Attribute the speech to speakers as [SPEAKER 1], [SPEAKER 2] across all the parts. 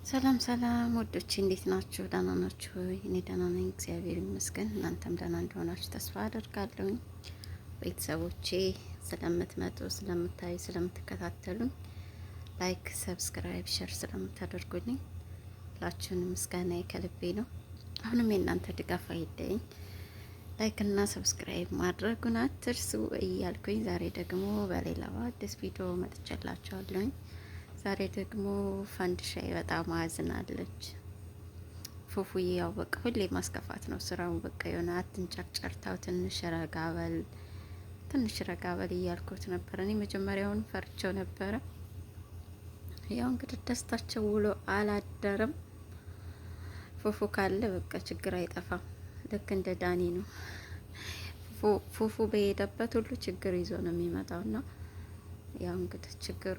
[SPEAKER 1] ሰላም ሰላም ወዶች እንዴት ናችሁ? ደህና ናችሁ? እኔ ደህና ነኝ፣ እግዚአብሔር ይመስገን። እናንተም ደህና እንደሆናችሁ ተስፋ አደርጋለሁኝ። ቤተሰቦቼ ስለምትመጡ፣ ስለምታዩ፣ ስለምትከታተሉኝ like፣ subscribe፣ share ስለምታደርጉልኝ ሁላችሁንም ምስጋናዬ ከልቤ ነው። አሁንም የእናንተ ድጋፍ አይለየኝ። Like እና subscribe ማድረጉን አትርሱ እያልኩኝ ዛሬ ደግሞ በሌላ አዲስ ቪዲዮ መጥቼላችኋለሁኝ። ዛሬ ደግሞ ፈንድሻዬ በጣም አዝናለች። ፉፉዬ ያው በቃ ሁሌ ማስከፋት ነው ስራው። በቃ የሆነ አትንጨርጨርታው፣ ትንሽ ረጋ በል፣ ትንሽ ረጋ በል እያልኩት ነበር። እኔ መጀመሪያውን ፈርቸው ነበረ። ያው እንግዲህ ደስታቸው ውሎ አላደረም። ፉፉ ካለ በቃ ችግር አይጠፋም። ልክ እንደ ዳኒ ነው። ፉፉ በሄደበት ሁሉ ችግር ይዞ ነው የሚመጣውና ያው እንግዲህ ችግሩ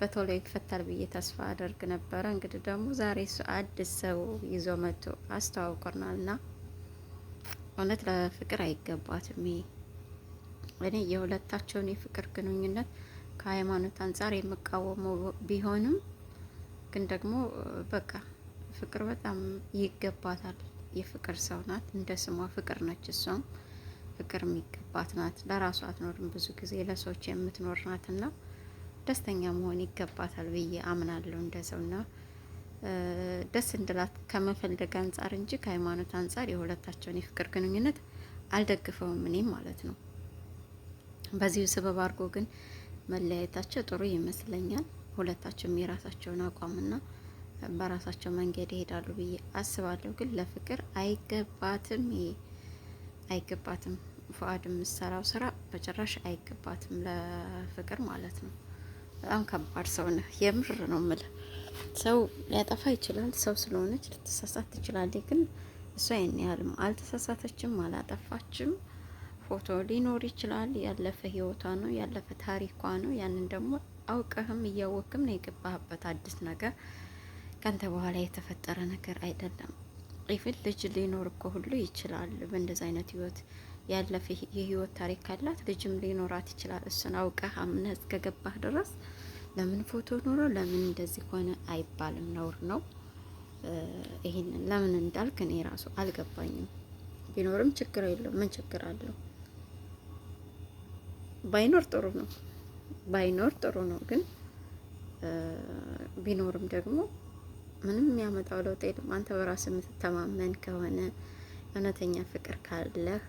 [SPEAKER 1] በቶሎ ይፈታል ብዬ ተስፋ አደርግ ነበረ። እንግዲህ ደግሞ ዛሬ እሱ አዲስ ሰው ይዞ መጥቶ አስተዋውቆናል ና እውነት ለፍቅር አይገባትም። ይሄ እኔ የሁለታቸውን የፍቅር ግንኙነት ከሃይማኖት አንጻር የምቃወመው ቢሆንም ግን ደግሞ በቃ ፍቅር በጣም ይገባታል። የፍቅር ሰው ናት። እንደ ስሟ ፍቅር ነች። እሷም ፍቅር የሚገባት ናት። ለራሷ አትኖርም፣ ብዙ ጊዜ ለሰዎች የምትኖር ናትና ደስተኛ መሆን ይገባታል ብዬ አምናለሁ እንደ ሰውና ደስ እንድላት ከመፈለግ አንጻር እንጂ ከሃይማኖት አንጻር የሁለታቸውን የፍቅር ግንኙነት አልደግፈውም እኔም ማለት ነው። በዚሁ ስበብ አድርጎ ግን መለያየታቸው ጥሩ ይመስለኛል። ሁለታቸውም የራሳቸውን አቋምና በራሳቸው መንገድ ይሄዳሉ ብዬ አስባለሁ። ግን ለፍቅር አይገባትም፣ አይገባትም። ፉአድ የምሰራው ስራ በጭራሽ አይገባትም ለፍቅር ማለት ነው። በጣም ከባድ ሰው ነህ። የምር ነው የምልህ። ሰው ሊያጠፋ ይችላል። ሰው ስለሆነች ልትሳሳት ትችላለች። ግን እሷ ይሄን ያህልም አልተሳሳተችም፣ አላጠፋችም። ፎቶ ሊኖር ይችላል። ያለፈ ህይወቷ ነው፣ ያለፈ ታሪኳ ነው። ያንን ደግሞ አውቀህም እያወቅም ነው የገባህበት። አዲስ ነገር ከአንተ በኋላ የተፈጠረ ነገር አይደለም። Even ልጅ ሊኖር እኮ ሁሉ ይችላል። በእንደዚ አይነት ህይወት ያለፈ የህይወት ታሪክ ካላት ልጅም ሊኖራት ይችላል። እሱን አውቀህ አምነህ እስከገባህ ድረስ ለምን ፎቶ ኖሮ ለምን እንደዚህ ሆነ አይባልም፣ ነውር ነው። ይሄንን ለምን እንዳልክ እኔ ራሱ አልገባኝም። ቢኖርም ችግር የለውም። ምን ችግር አለው? ባይኖር ጥሩ ነው፣ ባይኖር ጥሩ ነው። ግን ቢኖርም ደግሞ ምንም የሚያመጣው ለውጥ የለም። አንተ በራስህ የምትተማመን ከሆነ እውነተኛ ፍቅር ካለህ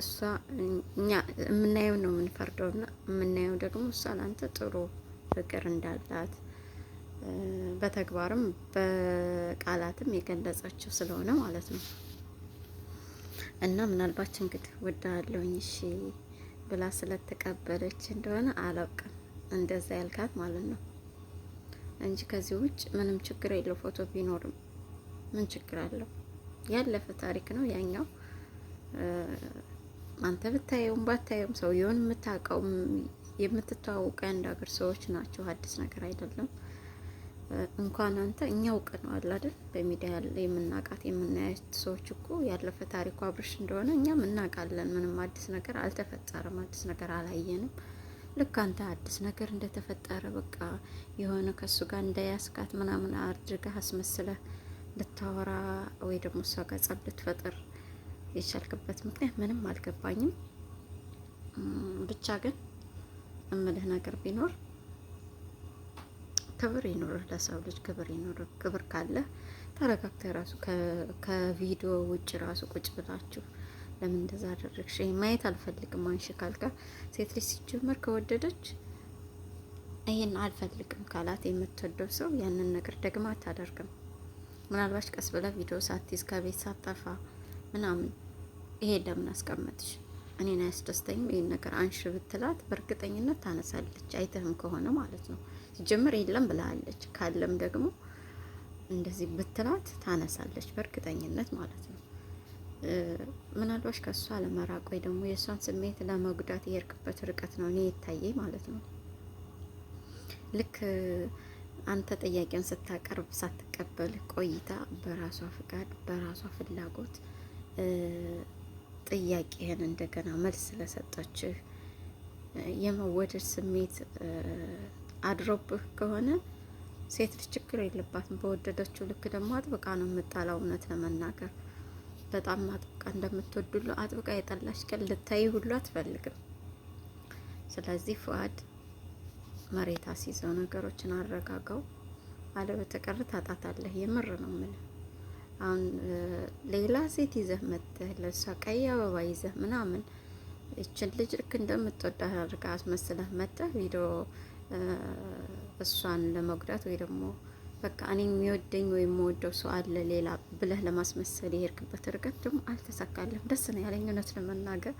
[SPEAKER 1] እሷ እኛ የምናየው ነው የምንፈርደው፣ ና የምናየው ደግሞ እሷ ለአንተ ጥሩ ፍቅር እንዳላት በተግባርም በቃላትም የገለጸችው ስለሆነ ማለት ነው። እና ምናልባች እንግዲህ ወዳለሁኝ እሺ ብላ ስለተቀበለች እንደሆነ አላውቅም፣ እንደዛ ያልካት ማለት ነው እንጂ ከዚህ ውጭ ምንም ችግር የለው። ፎቶ ቢኖርም ምን ችግር አለው? ያለፈ ታሪክ ነው ያኛው። አንተ ብታየውም ባታየውም ሰውየውን የምታውቀው የምትተዋወቀው የአንድ ሀገር ሰዎች ናቸው። አዲስ ነገር አይደለም። እንኳን አንተ እኛ አውቀነዋል አይደል? በሚዲያ ያለ የምናውቃት የምናያት ሰዎች እኮ ያለፈ ታሪኩ አብርሽ እንደሆነ እኛም እናውቃለን። ምንም አዲስ ነገር አልተፈጠረም። አዲስ ነገር አላየንም። ልክ አንተ አዲስ ነገር እንደተፈጠረ በቃ የሆነ ከእሱ ጋር እንዳያስካት ምናምን አድርገህ አስመስለህ ልታወራ ወይ ደግሞ እሷ ጋር ጸብ ልትፈጥር የቻልክበት ምክንያት ምንም አልገባኝም። ብቻ ግን እምልህ ነገር ቢኖር ክብር ይኖርህ፣ ለሰው ልጅ ክብር ይኖርህ። ክብር ካለ ተረጋግተህ ራሱ ከቪዲዮ ውጭ ራሱ ቁጭ ብላችሁ ለምን እንደዛ አደረግሽ ማየት አልፈልግም አንሺ ካልካ ሴት ልጅ ሲጀመር ከወደደች ይሄን አልፈልግም ካላት የምትወደው ሰው ያንን ነገር ደግማ አታደርግም። ምናልባት ቀስ ብለህ ቪዲዮ ሳትይዝ ከቤት ሳትጠፋ ምናምን ይሄ ለምን አስቀመጥሽ እኔን አያስደስተኝም ይሄን ነገር አንሽ ብትላት በእርግጠኝነት ታነሳለች። አይተህም ከሆነ ማለት ነው። ሲጀምር የለም ብላለች፣ ካለም ደግሞ እንደዚህ ብትላት ታነሳለች በእርግጠኝነት ማለት ነው። ምናልባሽ ከእሷ ለመራቅ ወይ ደግሞ የእሷን ስሜት ለመጉዳት የሄድክበት ርቀት ነው እኔ የታየኝ ማለት ነው። ልክ አንተ ጥያቄውን ስታቀርብ ሳትቀበል ቆይታ በራሷ ፍቃድ በራሷ ፍላጎት ጥያቄህን እንደገና መልስ ስለሰጠችህ የመወደድ ስሜት አድሮብህ ከሆነ ሴት ልጅ ችግር የለባትም። በወደደችው ልክ ደግሞ አጥብቃ ነው የምጣላው። እውነት ለመናገር በጣም አጥብቃ እንደምትወድ ሁሉ አጥብቃ የጠላች ቀን ልታይ ሁሉ አትፈልግም። ስለዚህ ፉአድ መሬት አስይዘው ነገሮችን አረጋጋው፣ አለበተቀር ታጣታለህ። የምር ነው የምልህ። አሁን ሌላ ሴት ይዘህ መጥተህ ለእሷ ቀይ አበባ ይዘህ ምናምን ይችን ልጅ ልክ እንደምትወዳት አድርገህ አስመስለህ መጥተህ ቪዲዮ እሷን ለመጉዳት ወይ ደግሞ በቃ እኔ የሚወደኝ ወይ የምወደው ሰው አለ ሌላ ብለህ ለማስመሰል የሄድክበት ርቀት ደግሞ አልተሳካልህም። ደስ ነው ያለኝ እውነት ለመናገር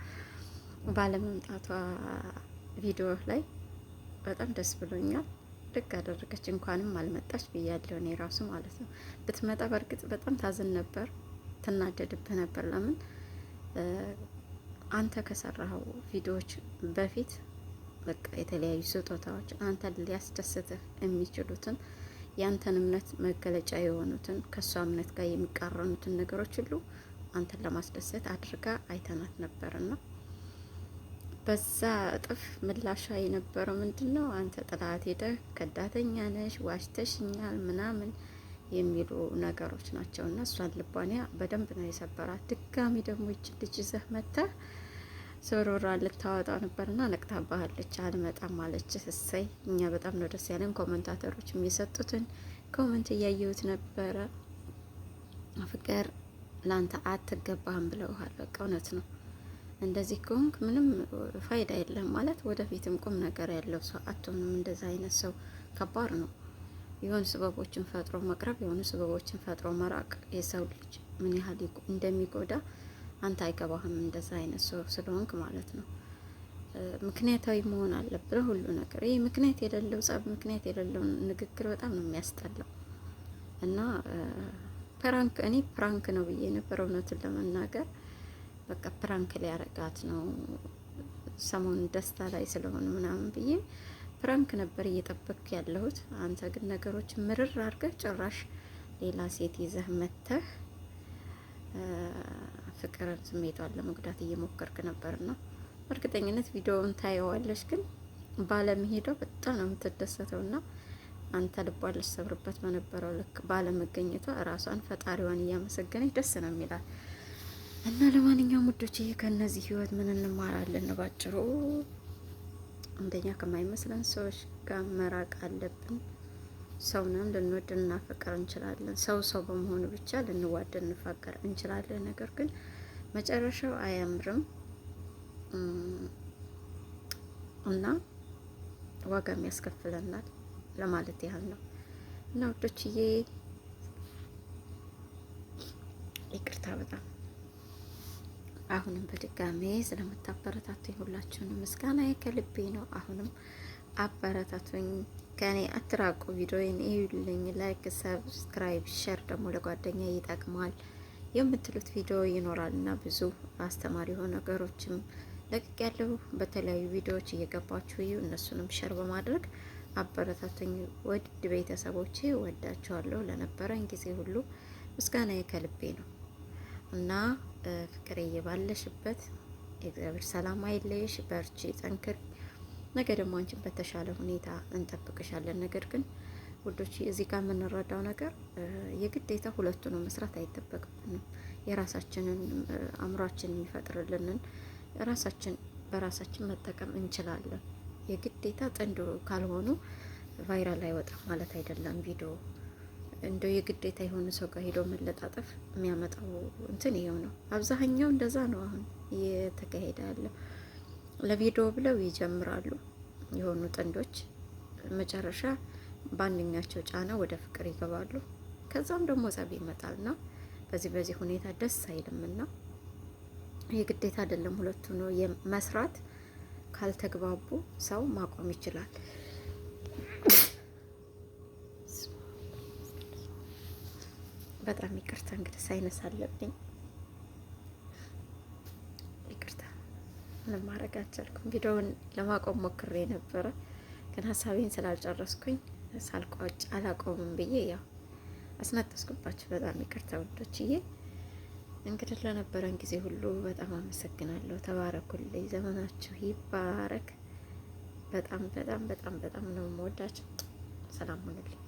[SPEAKER 1] ባለመምጣቷ ቪዲዮ ላይ በጣም ደስ ብሎኛል። ደግ አደረገች፣ እንኳንም አልመጣች ብያለሁ እኔ ራሱ ማለት ነው። ብትመጣ በእርግጥ በጣም ታዝን ነበር፣ ትናደድብህ ነበር። ለምን አንተ ከሰራኸው ቪዲዮዎች በፊት በቃ የተለያዩ ስጦታዎች አንተን ሊያስደስትህ የሚችሉትን ያንተን እምነት መገለጫ የሆኑትን ከእሷ እምነት ጋር የሚቃረኑትን ነገሮች ሁሉ አንተን ለማስደሰት አድርጋ አይተናት ነበርና በዛ እጥፍ ምላሿ የነበረው ምንድን ነው? አንተ ጥላት ሄደህ ከዳተኛ ነሽ፣ ዋሽተሽኛል ምናምን የሚሉ ነገሮች ናቸው። እና እሷን ልቧን በደንብ ነው የሰበራት። ድጋሚ ደግሞ ይችን ልጅ ይዘህ መተህ ስብርብራ ልታወጣው ነበርና ነቅታባሃለች። አልመጣም አለች። እሰይ እኛ በጣም ነው ደስ ያለን። commentator ኦች የሚሰጡትን comment እያየሁት ነበረ። ፍቅር ለአንተ አትገባህም ብለውሃል። በቃ እውነት ነው። እንደዚህ ከሆንክ ምንም ፋይዳ የለም ማለት ወደፊትም ቁም ነገር ያለው ሰው አትሆንም። እንደዚህ አይነት ሰው ከባድ ነው። የሆኑ ስበቦችን ፈጥሮ መቅረብ፣ የሆኑ ስበቦችን ፈጥሮ መራቅ የሰው ልጅ ምን ያህል እንደሚጎዳ አንተ አይገባህም። እንደዛ አይነት ሰው ስለሆንክ ማለት ነው። ምክንያታዊ መሆን አለብህ ሁሉ ነገር። ይህ ምክንያት የሌለው ጸብ፣ ምክንያት የሌለው ንግግር በጣም ነው የሚያስጠላው። እና prank እኔ prank ነው ብዬ ነበር እውነቱን ለመናገር በቃ prank ሊያረጋት ነው ሰሞኑን ደስታ ላይ ስለሆኑ ምናምን ብዬ prank ነበር እየጠበቅኩ ያለሁት። አንተ ግን ነገሮች ምርር አድርገህ ጭራሽ ሌላ ሴት ይዘህ መተህ ፍቅርን ስሜቷን ለመጉዳት እየሞከርክ ነበርና እርግጠኝነት ቪዲዮውን ታየዋለች፣ ግን ባለመሄዷ በጣም ነው የምትደሰተውና አንተ ልቧን ልትሰብርበት በነበረው ልክ ባለመገኘቷ ራሷን ፈጣሪዋን እያመሰገነች ደስ ነው የሚላት። እና ለማንኛውም ውዶች ከእነዚህ ህይወት ምን እንማራለን? ባጭሩ አንደኛ ከማይመስለን ሰዎች ጋር መራቅ አለብን። ሰውንም ልንወድ ልናፈቅር እንችላለን። ሰው ሰው በመሆኑ ብቻ ልንዋደድ ልንፋቀር እንችላለን። ነገር ግን መጨረሻው አያምርም እና ዋጋም ያስከፍለናል ለማለት ያህል ነው። እና ውዶችዬ ይቅርታ በጣም አሁንም በድጋሜ ስለምታበረታቱኝ ሁላችሁንም ምስጋና ከልቤ ነው። አሁንም አበረታቱኝ፣ ከኔ አትራቁ፣ ቪዲዮዬን እዩልኝ፣ like፣ subscribe፣ share ደግሞ ለጓደኛ ይጠቅማል የምትሉት ቪዲዮ ይኖራል እና ብዙ አስተማሪ የሆኑ ነገሮችም ለቅቅ ያለው በተለያዩ ቪዲዮዎች እየገባችሁ እዩ። እነሱንም share በማድረግ አበረታቱኝ። ውድ ቤተሰቦቼ ወዳችኋለሁ። ለነበረን ጊዜ ሁሉ ምስጋና ከልቤ ነው እና ፍቅርዬ ባለሽበት የእግዚአብሔር ሰላም አይለይሽ። በርቺ፣ ጠንክሪ። ነገ ደግሞ አንቺን በተሻለ ሁኔታ እንጠብቅሻለን። ነገር ግን ውዶች እዚህ ጋር የምንረዳው ነገር የግዴታ ሁለቱ ነው መስራት አይጠበቅብንም። የራሳችንን አእምሯችን የሚፈጥርልንን ራሳችን በራሳችን መጠቀም እንችላለን። የግዴታ ጥንድ ካልሆኑ viral አይወጣም ማለት አይደለም። ቪዲዮ እንደው የግዴታ የሆነ ሰው ጋር ሄዶ መለጣጠፍ የሚያመጣው እንትን ይሄው ነው። አብዛኛው እንደዛ ነው አሁን እየተካሄደ ያለው። ለቪዲዮ ብለው ይጀምራሉ የሆኑ ጥንዶች መጨረሻ በአንደኛቸው ጫና ወደ ፍቅር ይገባሉ። ከዛም ደግሞ ጸብ ይመጣልና በዚህ በዚህ ሁኔታ ደስ አይልምና የግዴታ አይደለም ሁለቱ ነው መስራት። ካልተግባቡ ሰው ማቆም ይችላል። በጣም ይቅርታ እንግዲህ sinus አለብኝ። ይቅርታ ምንም ማድረግ አልቻልኩም። ቪዲዮውን ለማቆም ሞክሬ ነበረ፣ ግን ሀሳቤን ስላልጨረስኩኝ ሳልቋጭ አላቆምም ብዬ ያው አስነጠስኩባችሁ። በጣም ይቅርታ ውዶችዬ። እንግዲህ ለነበረን ጊዜ ሁሉ በጣም አመሰግናለሁ። ተባረኩልኝ። ዘመናችሁ ይባረክ። በጣም በጣም በጣም በጣም ነው የምወዳችሁ። ሰላም ሁኑልኝ።